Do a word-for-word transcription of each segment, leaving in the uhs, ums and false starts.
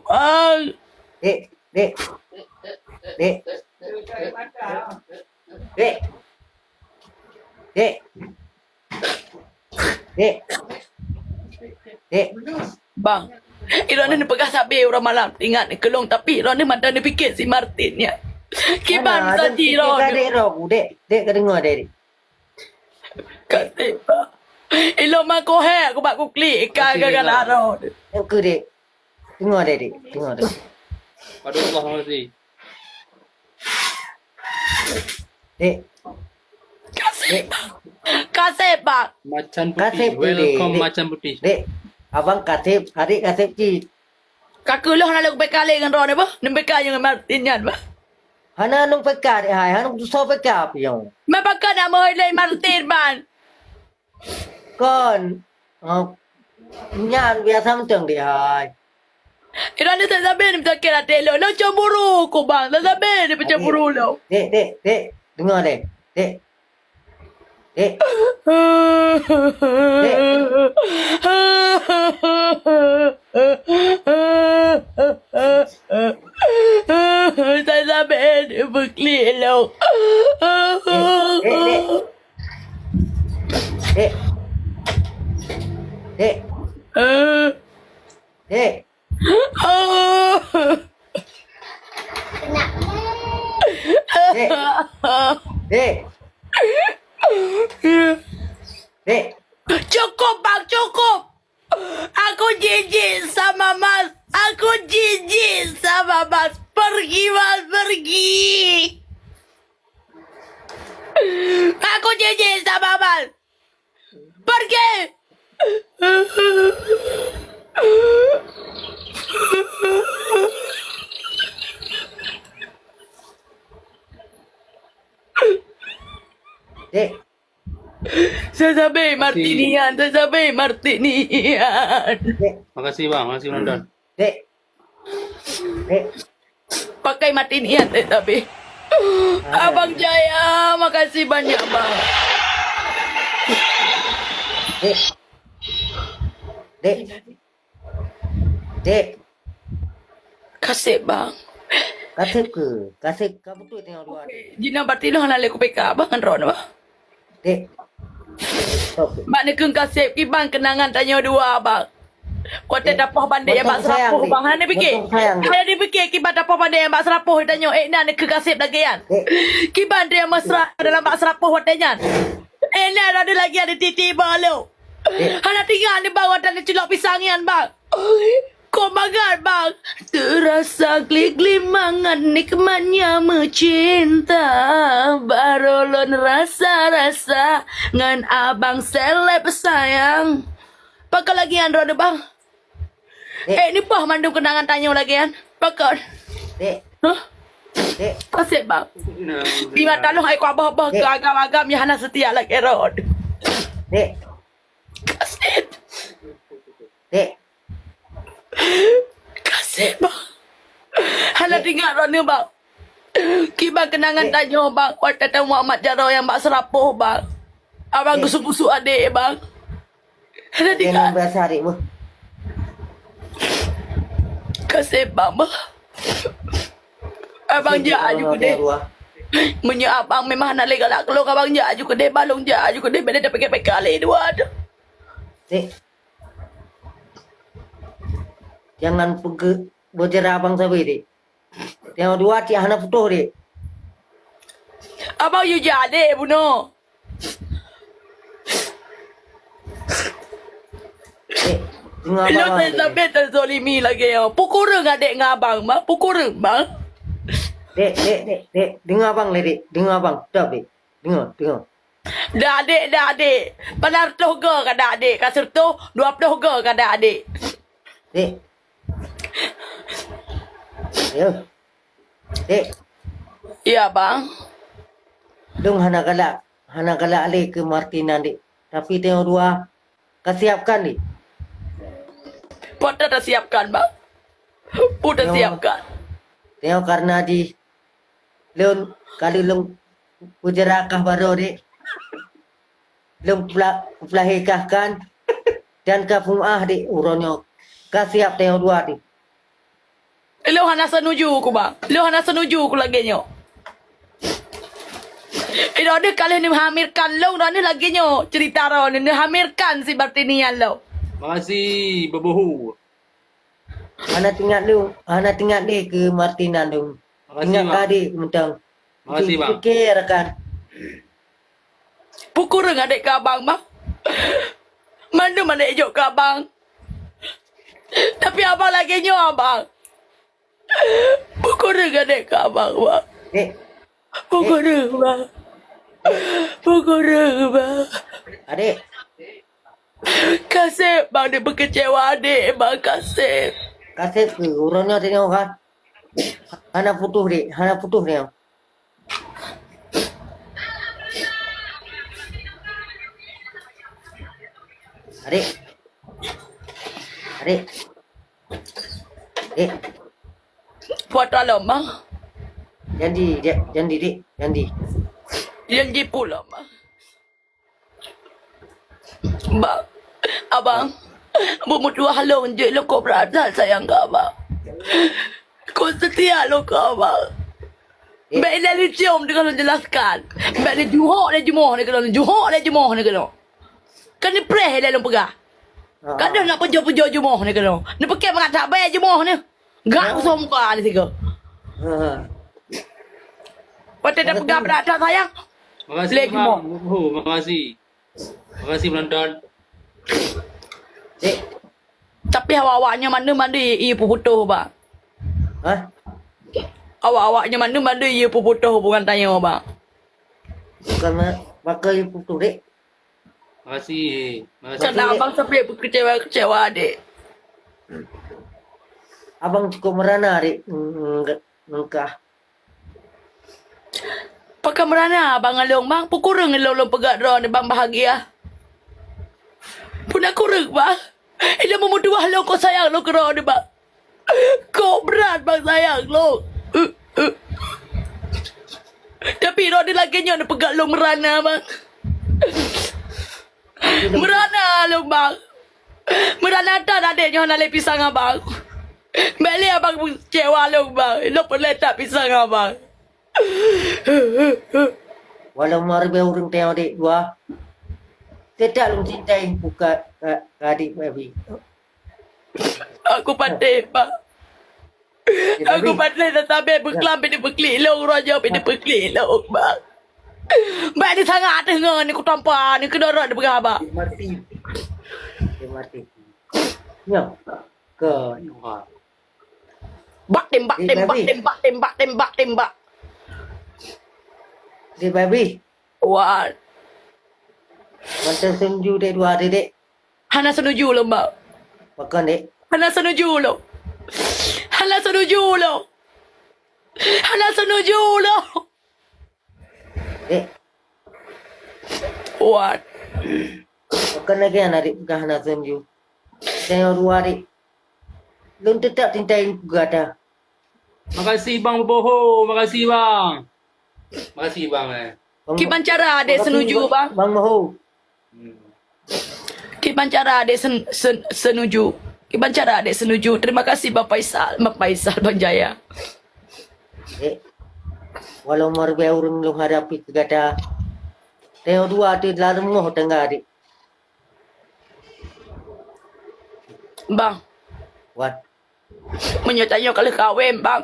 Bang. Dek, dek. Dek. Dek. Dek. Dek. Dek. Bang, droeneuh neupeugah sabe uroe malam, ingat keu lôn, tapi droeneuh mantong neupike si Martin nyan. Kiban saji droeneuh. Dek, dek, dek, ka deungoe, dek. Ka sép, Bang. Ilôn mako hek kubak kuklik ikan gara-gara droeneuh. Oke, dek. Deungoe, dek, dek. Deungoe, dek. Padahai Allah masih. Dek. Ka sép, Bang. Ka sép, Bang. Macan putih. Welcome, dek. Macan putih. Dek, abang ka sép, adik ka sép cit. Ka keuloh na lôn peukalé ngon droeneuh bah. Neupeuka ngon Martin nyan bah. Hana lôn peuka, dek hai. Hana lôn tusoe peuka pion. Meupakat na meuhôi lé Martin ban. Kon. Oh. Nyan biasa mantong, dek hai. Droeneuh tak sabe ni beutôi até lôn. Lôn cemburu ku bang. Tak sabe ni pencemburu lôn. Dek, dek, dek. Deungoe, dek. Dek. Dek. Dek. Tak sabe ni beuklik lôn. Dek, dek, dek. Dek. Dek. Dek. Dek. Dek. Dek. Cukup, Bang, cukup. Aku jijik sama Mas. Aku jijik sama Mas. Pergi, Mas, pergi. Aku jijik sama Mas. Pergi. Dek. Saya sabe Martinian, saya sabe Martinian. Dek. Makasih bang, makasih menonton. Dek. Dek. Pakai Martinian, eh, tapi. Abang Jaya, makasih banyak, Bang. Dek. Dek. Dek. Kaseb, Bang. Kaseb ke? Kaseb ka beutôi tengok dua tu. Jina berarti dah hana lé kupeka, Bang, ngon droeneuh, Bang. Dek. Bak neukheun kaseb, kiban keunangan tanyoe dua, Bang. Watèe tapoh bandék nyang bak seurapoh, Bang. Hana dipike. Hana dipike kiban tapoh bandék nyang bak seurapoh tanyoe. Eh, na neukheun kaseb lagèe nyan. Kiban tanyoe mesra dalam bak seurapoh watèe nyan. Eh, na ada lagèe ada titik balu. Hana tinggai ni, Bang, watèe neuculok pisang nyan, Bang. Kok mangat, Bang? Terasa klik-klik mangat nikmatnya mencinta. Baru lôn rasa-rasa ngon abang seleb sayang. Pakon lagèe nyan droeneuh, Bang? Eh, ni poh mandum keunangan tanyoe lagèe nyan. Pakon? Dek. Hah? Dek. Kaseb, Bang. Di mata lôn hai kuabah-bah keu agam-agam nyang hana seutia lagèe droeneuh. Dek. Kaseb. Dek. Kaseb, Bang. Hana tinggai droeneuh, Bang. Kiban keunangan tanyoe, Bang. Watèe tamumat jaroe nyang bak seurapoh, Bang. Abang gusuk-gusuk adek, Bang. Hana tinggai. Jangan berasa adik, Bang. Kaseb, Bang, Bang. Abang jak aju keudeh. Meunyoe abang memang hana lé galak keu lôn, abang jak aju keudeh, Bang, lôn jak aju keudeh, bèk lé tapike-pike lé dua tu. Dek. Jangan peuge-, beujera abang sabe, Dek. Tanyoe dua cit hana putôh, Dek. Abang yue jak, Dek, bunoe. Dek, deungoe abang, Dek. Ilôn sabe teuzolimi lagèe nyoe. Peue kureueng adek ngon abang, Bang? Peue kureueng, Bang? Dek, Dek, Dek, Dek. Deungoe abang lé, Dek. Deungoe abang. Stop, Dek. Deungoe, deungoe. Dak, Dek, dak, Dek. Padahai reutôh goe ka dak, Dek. Ka sireutôh, dua ploh goe ka dak, Dek. Dek. Yo. Dek. Ya, Bang. Lôn hana galak, hana galak lé keu Martina, Dek. Tapi tanyoe dua ka siapkan, Dek. Peue tasiapkan, Bang? Peue tasiapkan? Tanyoe karena jih lôn, ka lheueh lôn peujerakah baroe, Dek. Lôn pla-, peulahé kah kan, dan ka peumeu'ah, Dek, uroe nyoe. Ka siap tanyoe dua, Dek. Lôn hana setuju ku, bang. Lôn hana setuju ku lagèe nyoe. Droeneuh ka lheueh neuhamirkan lôn, droeneuh lagèe nyoe cerita droeneuh, neuhamirkan si Martini nyan lôn. Makasih, beubohu. Hana teuingat lôn, hana teuingat lé keu Martina lôn. Makasih, Ingat Bang. Ka dek mantong. Makasih, Bang. Pikir kan. Peue kureueng adek keu abang, Bang. Mandum adek jok keu abang. Tapi abang lagèe nyoe, abang. Peue kureueng adek keu abang, Bang. Dek, Peue kureueng, Bang. Peue kureueng, Bang. Adek. Kaseb, Bang, dia beukeucewa adek, Bang, kaseb. Kaseb keu uroe nyoe teuh nyoe kan. Hana putôh, dek. Hana putôh teuh nyoe. Adek. Adek. Dek. Puasa lom, Bang. Janji, ja-, janji, dek. Janji. Janji pulang, Bang. Bang, abang, beumeutuah lôn jeuet lôn kobra that sayang keu abang. Kok seutia lôn keu abang. Eh. Bèk ilèe licium deungon lôn jelaskan. Bèk lé juhok lé jumoh ni keunoe, juhok lé jumoh ni keunoe. Kan neupreh ilèe lôn peugah. Ah. Kadang nak peujoh-peujoh jumoh ni keunoe. Neupeuké mangat that bèe jumoh ni. Gak kusong muka ni sigoe. Ha. Watèe dah peugah brat that sayang. Makasih, Leh Bang. Jumoh. Oh, makasih. Makasih penonton. Dek. Tapi awak-awak nyoe mandum-mandum ie, ie peuputoh, Bang. Hah? Awak-awak nyoe mandum-mandum ie peuputoh hubungan tanyoe, Bang. Bukan ma-, maka ie peuputoh, dek. Makasih. Makasih. Karena abang sampai berkecewa-kecewa, dek. Abang cukup merana, dek. Mm, mm, engkah. Pakon meurana abang ngon lôn, Bang? Peue kureueng lôn, lôn peugah droeneuh, Bang, bahagia? Peue na kureueng, Bang? Ilôn meumeutuwah lôn kok sayang lôn keu droeneuh, Bang. Kok brat, Bang, sayang lôn. Tapi droeneuh lagèe nyoe neupeugah lôn meurana, Bang. Meurana lôn, Bang. Meurana that adek nyoe hana lé pisang abang. Bèk lé abang keucewa lôn, Bang. Lôn peureulèe that pisang abang. Walau meuribèe ureueng teuh adek dua, teutap lôn cintai buka ka, ka adek babi. Aku patéh, Bang. Aku patéh dah sampai beuklam pih dipeuklik lôn, roja pih dipeuklik lôn, Bang. Bèk disangat ateueh ngon ni kutampa ni keudorot dipeugah, Bang. Mati. Mati. Nyoe. Ke. Bak tembak, tembak, tembak, tembak, tembak, tembak. Dek babi. Wan. Mantong setuju dek dua dek. Hana setuju lom, Bang. Pakon, dek? Hana setuju lom. Hana setuju lom. Hana setuju lom. Dek. Wan. Pakon lagèe nyan, dek, peugah hana setuju. Tanyoe dua, dek. Lôn teutap cintai gata. Makasih, Bang Boho. Makasih, Bang. Makasih, Bang, eh. Kiban cara adek setuju, Bang? Bang Boho. Hmm. Kiban cara adek sen-, sen-, setuju. Kiban cara adek setuju. Terima kasih, Bang Faisal. Bang Faisal, Bang Jaya. Eh, walau meuribèe ureueng lôn hadapi keu gata. Tanyoe dua teuh lam rumoh tangga, dek. Bang. Wan. Meunyoe tanyoe ka lheueh kawén, Bang.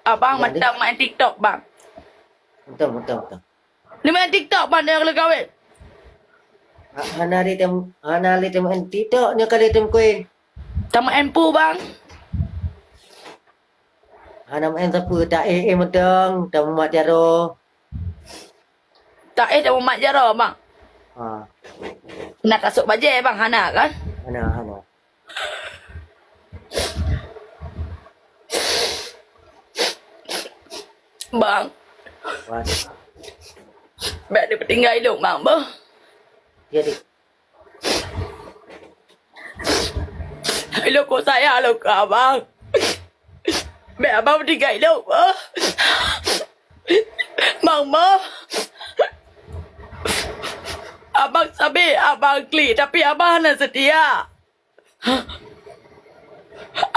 Abang mantong main TikTok, Bang. Mantong, mantong, mantong. Ni main TikTok, Bang, tanyoe ka lheueh kawén. Ha-, hana lé tem-, hana lé tamain TikTok, nyoe ka lheueh tem kawén. Tamain peue, Bang? Hana main sapeue, taéh-éh mantong, tamumat jaroe. Taéh tamumat jaroe, Bang? Ha. Na kasôk bajèe, Bang? Hana, kan? Hana, hana. Bang. Wan. Bèk neutinggai lôn, Bang, beuh. Ya, dek. Ilôn kok sayang lôn keu abang. Bèk abang tinggai lôn. Bang, bang. Abang sabe abang klik, tapi abang hana seutia.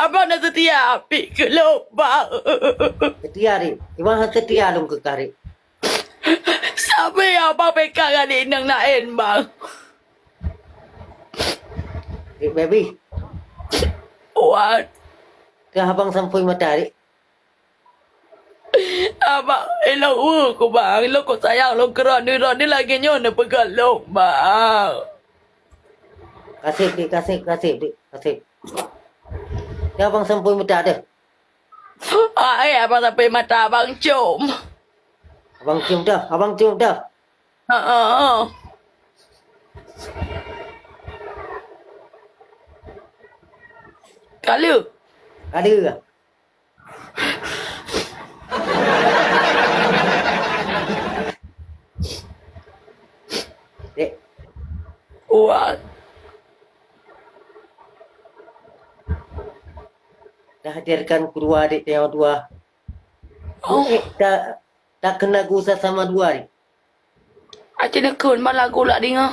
Abang dah setia pih keu lôn, Bang. Setia, Dik. Iban hana setia lôn keu kah, Dik. Sabe abang peka ngon inong laén, Bang. Dik, baby. Wan. Kah abang sampui mata, Dik? Abang, ilong wu ku, Bang. Ilong ku sayang lôn keu droeneuh, droeneuh lagèe nyoe neupeugah lôn, Bang. Kaseb, Dik, kaseb, kaseb, Dik, kaseb. Ya, abang sampui mata deh. Ah, eh, abang sampui mata, abang cium. Abang cium dah, abang cium dah. Ha, ha, ha. Kala. Kala. Dek. Wah. Dah hadirkan kedua adik yang dua. Oh. Eh, tak, tak kena gusah sama dua ni. Aci neukheun ban lagu lak deungoe.